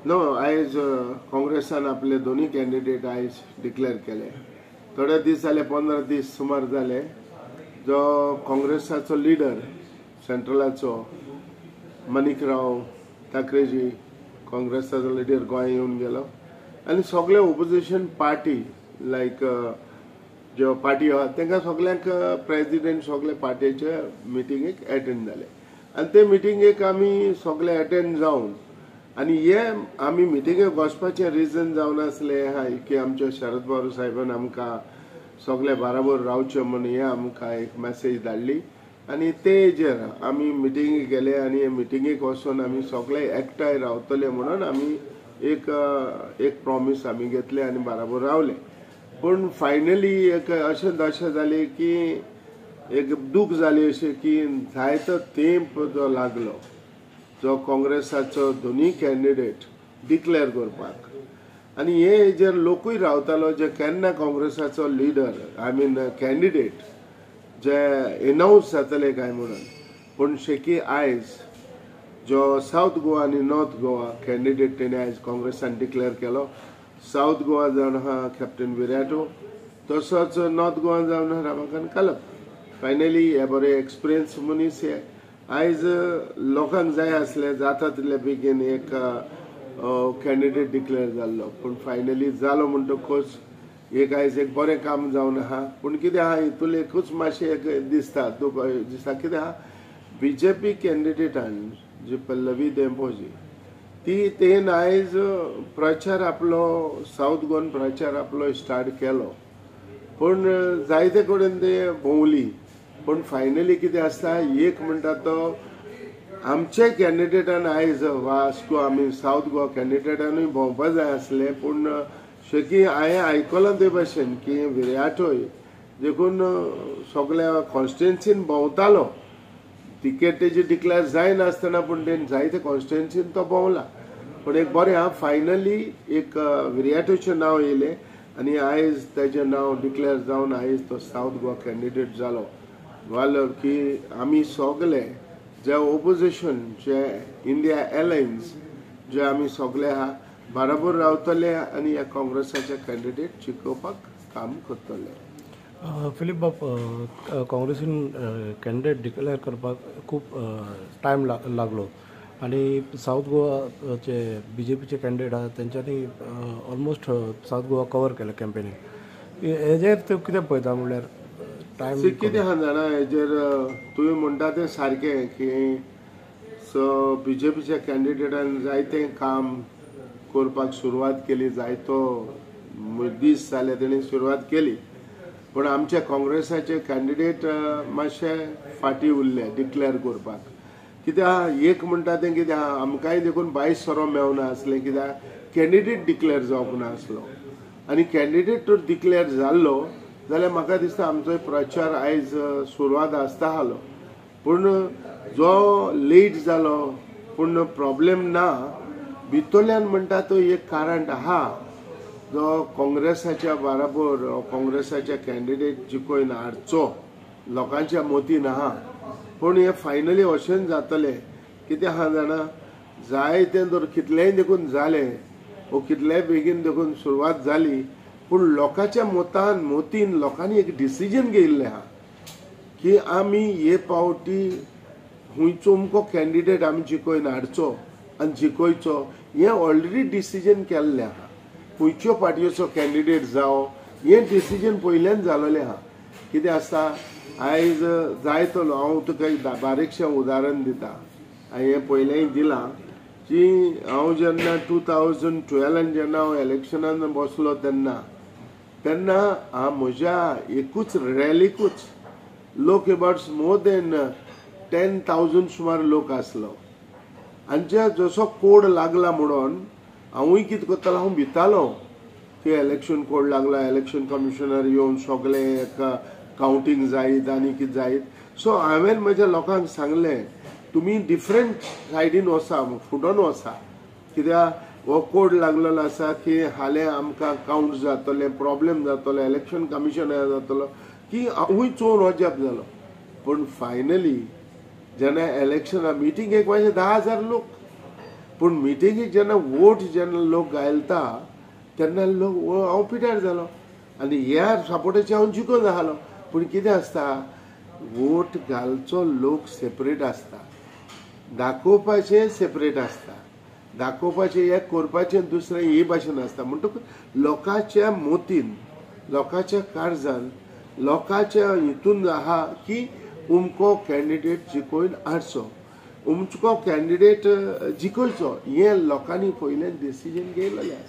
No, आयज काँग्रेसान आपले दोन्ही कॅन्डिडेट आयज डिक्लेअर केले. थोडे दीस जाले, 15 दीस सुमार जाले, जो काँग्रेसाचो लिडर सेंट्रलाचो मनिकराव ठाकरेजी काँग्रेसाचो लिडर गोंय येवन गेलो आनी सगळे ओपोजिशन पार्टी लायक ज्यो पार्टी आहा तांकां सगल्यांक प्रेजिडेंट सगळे पार्टीचे मिटिंगेक एटेंड जाले आनी ते मिटिंगेक आमी सगळे एटेंड जावन आनी हे आमी मिटिंगेक वचपाचें रिजन जावन आसलें आहा की आमच्या शरद पवार साहेबान आमकां सगळे बराबर रावचें म्हूण हे आमकां एक मॅसेज धाडली आनी ते हेजेर आमी मिटिंगेक गेले आनी हे मिटिंगेक वचून आमी सगळे एकठांय रावतले म्हणून आमी एक एक प्रॉमीस आमी घेतले आनी बराबर रावले. पूण फायनली एक अशें दशा जाली की एक दूख जाली अशें की जायतो तेंप जो लागलो जो काँग्रेसाचो दोनूय कॅन्डिडेट डिक्लेअर करपाक आनी हे हेजेर लोकूय रावतालो जे केन्ना काँग्रेसाचो leader I mean candidate J announce जातले काय म्हणून. पूण शेकी आयज जो सावथ गोवा आनी नॉर्थ गोवा कॅन्डिडेट तेणे आयज काँग्रेसान डिक्लेअर केलो. सावथ गोवा जावन आहा कॅप्टन विर्याटो, तसोच नॉर्थ गोवा जावन आहा रमाकांत खलप. फायनली हे बरे एक्सपिरियन्स मनीस हे आयज लोकांक जाय आसले जाता तितले बेगीन एक कॅन्डिडेट डिक्लेअर जाल्लो. पूण फायनली जालो म्हणटकूच एक आयज एक बरें काम जावन आहा. पूण कितें आहा हितून एकूच मातशें एक दिसता दूख दिसता कितें आहा, बीजेपी कॅन्डिडेटान जी पल्लवी धेंपो जी ती तेन आयज प्रचार आपलो सावथ गोवन प्रचार आपलो स्टार्ट केलो, पूण जायते कडेन ते भोंवली. पूण फायनली कितें आसता एक म्हणटा तो आमचे कॅन्डिडेटान आयज वास्को आमी सावथ गोवा कॅन्डिडेटानूय भोंवपा जाय आसलें. पूण शेकी हांवें आयकलां ते भाशेन की विर्याटोय देखून सगळ्या कॉन्स्टिट्युएन्सीन भोंवतालो, तिकेट तेजी डिक्लेअर जायनासतना पूण तेणें जायते कॉन्स्टिट्युएन्सीन तो भोंवला. पूण एक बरें आहा फायनली एक विर्याटोचें नांव येयलें आनी आयज तेजें नांव डिक्लेअर जावन आयज तो सावथ गोवा कॅन्डिडेट जालो. जालो की आमी सगळे जे ओपोजिशन जे इंडिया एलायन्स जे आमी सगळे आहा बराबर रावतले आनी ह्या काँग्रेसाचे कॅन्डिडेट जिखोवपाक काम करतले. फिलीप बाब, काँग्रेसीन कॅन्डिडेट डिक्लेअर करपाक खूब टायम लागलो आनी सावथ गोवाचे बीजेपीचे कॅन्डिडेट आहा तेंच्यांनी ऑलमोस्ट सावथ गोवा कवर केलें कॅम्पेनींग. हेजेर तूं कितें पळयता म्हणल्यार टायम कितें आहा जाणा हेजेर तुवें म्हणटा तें सारकें की सो बीजेपीच्या कॅन्डिडेटान जायतें काम करपाक सुरवात केली, जायतो दीस जाले तेणी सुरवात केली. पूण आमच्या काँग्रेसाचे कॅन्डिडेट मातशे फाटीं उरले डिक्लेअर करपाक. कित्याक एक म्हणटा तें कित्याक आमकांय देखून 22 सोरो मेवना आसलें कित्याक कॅन्डिडेट डिक्लेअर जावंक नासलो आनी कॅन्डिडेट तर डिक्लेअर जाल्लो जाल्यार म्हाका दिसता आमचो प्रचार आयज सुरवात आसता आसलो. पूण जो लेट जालो पूण प्रॉब्लेम ना, भितरल्यान म्हणटा तो एक कारण आहा जो काँग्रेसाच्या बराबर काँग्रेसाच्या कॅन्डिडेट जिखोवन हाडचो लोकांच्या मतीन आहा. पूण हे फायनली अशेंच जातलें कितें आहा जाणा, जायतें जर कितलेंय देखून जालें वो कितलेंय बेगीन देखून सुरवात जाली पूण लोकांच्या मतान मतीन लोकांनी एक डिसिजन घेयिल्लें आहा की आमी हे पावटी खंयचो अमको कॅन्डिडेट आमी जिखोवन हाडचो आनी जिखोवचो हें ऑलरेडी डिसिजन केल्लें आहा. खंयच्यो पार्टीचो कॅन्डिडेट जावं हें डिसिजन पयल्यान जालोलें आहा. कितें आसता आयज जायतो हांव तुका एक बारीकशें उदाहरण दिता, हांवें पयलेंय दिलां की हांव जेन्ना 2012 जेन्ना हांव इलेक्शनान बसलो तेन्ना तेन्ना हांव म्हज्या एकूच रॅलीकूच लोक एबाउट मोर देन 10,000 सुमार लोक आसलो आनी जे जसो कोड लागला म्हणून हांवूय कितें करतालो, हांव भितालो की इलेक्शन कोड लागला, इलेक्शन कमिशनर येवन सगळें एक कावंटींग जायत आनी कितें जायत. सो हांवें म्हज्या लोकांक सांगलें तुमी डिफरंट सायडीन वचा, फुडोन वचा, कित्याक हो कोड लागलेलो आसा की हालें आमकां कावंट जातलें, प्रॉब्लेम जातलो, इलेक्शन कमिशन जातलो की हांवूय चोवन अजाप जालो. पूण फायनली जेन्ना इलेक्शना मिटींगेक मातशें 10,000 लोक, पूण मिटिंगेक जेन्ना वोट जेन्ना लोक घालता तेन्ना लोक हांव पिड्यार जालो आनी ह्या सपोर्टाचेर हांव जिखून आसलो. पूण कितें आसता, वोट घालचो लोक सेपरेट आसता, दाखोवपाचें सेपरेट आसता, दाखोवपाचें हें करपाचें दुसरें हे भाशेन आसता. म्हणटकूच लोकांच्या मोतीन, लोकांच्या काळजान, लोकांच्या हितून आहा की उमको कॅन्डिडेट जिखोवन हाडचो, उमको कॅन्डिडेट जिखयचो, हें लोकांनी पयलें डिसिजन घेयलेलें आसा.